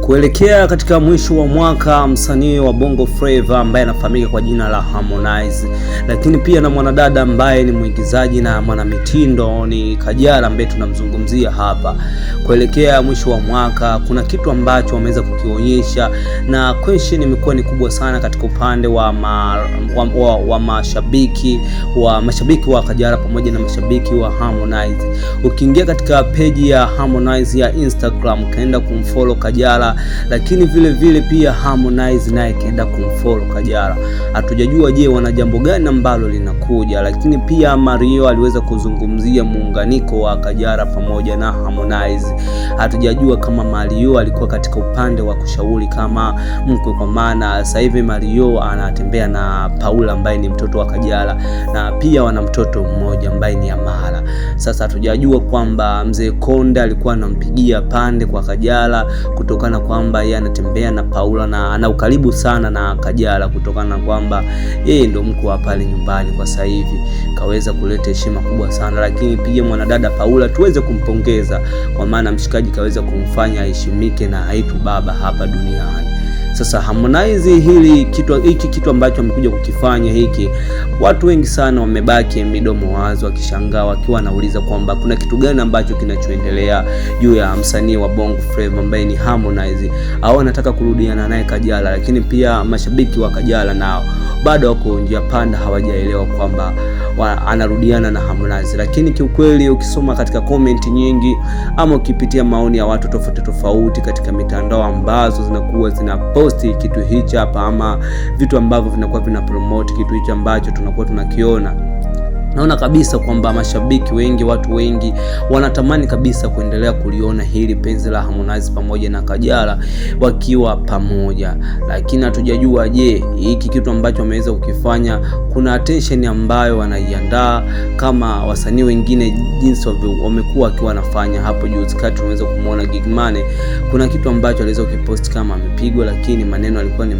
Kuelekea katika mwisho wa mwaka, msanii wa Bongo Flava ambaye anafahamika kwa jina la Harmonize, lakini pia na mwanadada ambaye ni mwigizaji na mwanamitindo ni Kajala ambaye tunamzungumzia hapa. Kuelekea mwisho wa mwaka, kuna kitu ambacho wameweza kukionyesha na question imekuwa ni kubwa sana katika upande wa mashabiki wa Kajala pamoja na mashabiki wa Harmonize. Ukiingia katika peji ya Harmonize ya Instagram, kaenda kumfollow Kajala, lakini vile vile pia Harmonize naye kaenda kumfollow Kajala. Hatujajua je, wana jambo gani ambalo linakuja, lakini pia Mario aliweza kuzungumzia muunganiko wa Kajala pamoja na Harmonize. Hatujajua kama Mario alikuwa katika upande wa kushauri kama mkwe, kwa maana sasa hivi Mario anatembea na Paula ambaye ni mtoto wa Kajala na pia wana mtoto mmoja ambaye ni Amara. Sasa hatujajua kwamba mzee Konde alikuwa anampigia pande kwa Kajala kutokana kwamba yeye anatembea na Paula na ana ukaribu sana na Kajala kutokana kwamba yeye ndio mkwe wa pale nyumbani kwa sasa hivi, kaweza kuleta heshima kubwa sana. Lakini pia mwanadada Paula tuweze kumpongeza kwa maana mshikaji kaweza kumfanya aheshimike na aitu baba hapa duniani. Sasa Harmonize hili kitu hiki kitu ambacho amekuja kukifanya hiki, watu wengi sana wamebaki midomo wazi wakishangaa, wakiwa wanauliza kwamba kuna kitu gani ambacho kinachoendelea juu ya msanii wa Bongo Flava ambaye ni Harmonize, au anataka kurudiana naye Kajala. Lakini pia mashabiki wa Kajala nao bado wako njia panda, hawajaelewa kwamba anarudiana na Harmonize. Lakini kiukweli ukisoma katika comment nyingi ama ukipitia maoni ya watu tofauti tofauti katika mitandao ambazo zinakuwa zinaposti kitu hichi hapa ama vitu ambavyo vinakuwa vina promote kitu hichi ambacho tunakuwa tunakiona, naona kabisa kwamba mashabiki wengi, watu wengi wanatamani kabisa kuendelea kuliona hili penzi la Harmonize pamoja na Kajala wakiwa pamoja, lakini hatujajua, je, hiki kitu ambacho wameweza kukifanya kuna attention ambayo wanaiandaa kama wasanii wengine jinsi wamekuwa wakiwa wanafanya. Hapo juzi kati tunaweza kumuona Gigman, kuna kitu ambacho aliweza kukipost kama amepigwa, lakini maneno alikuwa ni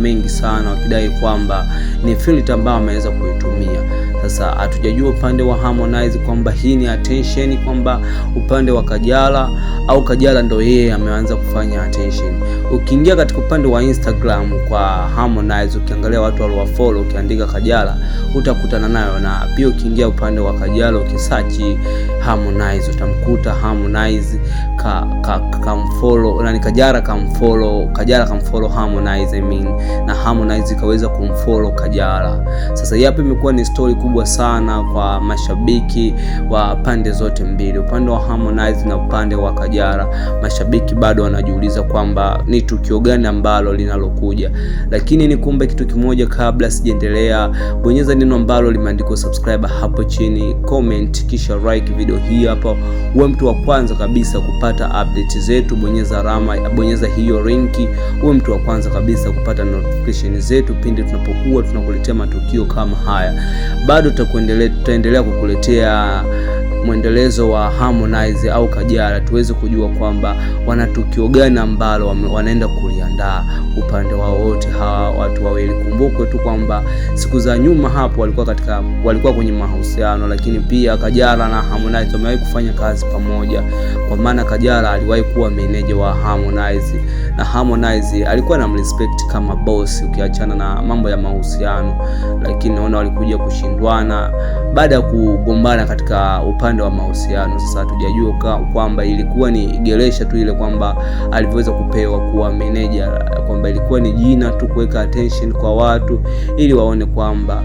mengi sana, wakidai kwamba ni filter ambayo ameweza kuitumia. Sasa hatujajua upande wa Harmonize kwamba hii ni attention, kwamba upande wa Kajala au Kajala ndo yeye ameanza kufanya attention. Ukiingia katika upande wa Instagram kwa Harmonize, ukiangalia watu waliowafollow, ukiandika Kajala utakutana nayo, na pia ukiingia upande wa Kajala ukisearch Harmonize utamkuta Harmonize kamfollow na ni Kajala kamfollow, Kajala kamfollow Harmonize, I mean, na Harmonize kaweza kumfollow Kajala. Sasa hapa imekuwa ni story kubwa sana kwa mashabiki wa pande zote mbili, upande wa Harmonize na upande wa Kajala. Mashabiki bado wanajiuliza kwamba ni tukio gani ambalo linalokuja. Lakini nikumbe kitu kimoja kabla sijaendelea, bonyeza neno ambalo limeandikwa subscribe hapo chini, comment kisha like video hii hapa, uwe mtu wa kwanza kabisa kupata update zetu. Bonyeza alama, bonyeza hiyo linki, uwe mtu wa kwanza kabisa kupata notification zetu pindi tunapokuwa tunakuletea matukio kama haya. Bado tutaendelea kukuletea mwendelezo wa Harmonize au Kajala, tuweze kujua kwamba wana tukio gani ambalo wanaenda kuliandaa upande wao wote hawa watu wawili. Kumbukwe tu kwamba siku za nyuma hapo walikuwa kwenye mahusiano, lakini pia Kajala na Harmonize wamewahi kufanya kazi pamoja, kwa maana Kajala aliwahi kuwa meneja wa Harmonize na Harmonize alikuwa anamrespect kama boss, ukiachana na mambo ya mahusiano, lakini naona walikuja kushindwana baada ya kugombana katika upande wa mahusiano. Sasa hatujajua kwamba ilikuwa ni geresha tu ile kwamba alivyoweza kupewa kuwa meneja, kwamba ilikuwa ni jina tu kuweka attention kwa watu ili waone kwamba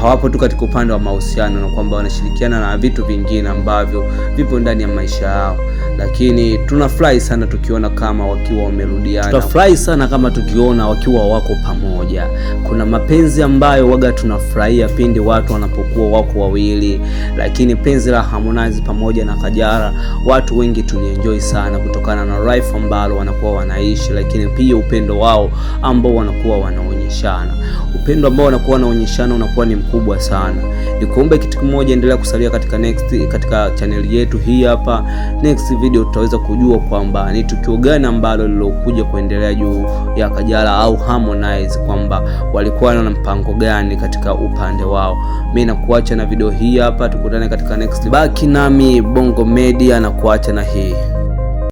hawapo tu katika upande wa mahusiano na kwamba wanashirikiana na vitu vingine ambavyo vipo ndani ya maisha yao. Lakini tunafurahi sana tukiona kama wakiwa wamerudiana, tunafurahi sana kama tukiona wakiwa wako pamoja. Kuna mapenzi ambayo waga tunafurahia pindi watu wanapokuwa wako wawili, lakini penzi la Harmonize pamoja na Kajala watu wengi tulienjoy sana kutokana na life ambalo wanakuwa wanaishi, lakini pia upendo wao ambao wanakuwa wanaonyeshana, upendo ambao wanakuwa wanaonyeshana unakuwa ni mkubwa sana. Nikuombe kitu kimoja, endelea kusalia katika next, katika channel yetu hii hapa. Next video tutaweza kujua kwamba ni tukio gani ambalo lilokuja kuendelea juu ya Kajala au Harmonize, kwamba walikuwa na mpango gani katika upande wao. Mimi nakuacha na video hii hapa, tukutane katika next. Baki nami Bongo Media na kuacha na hii.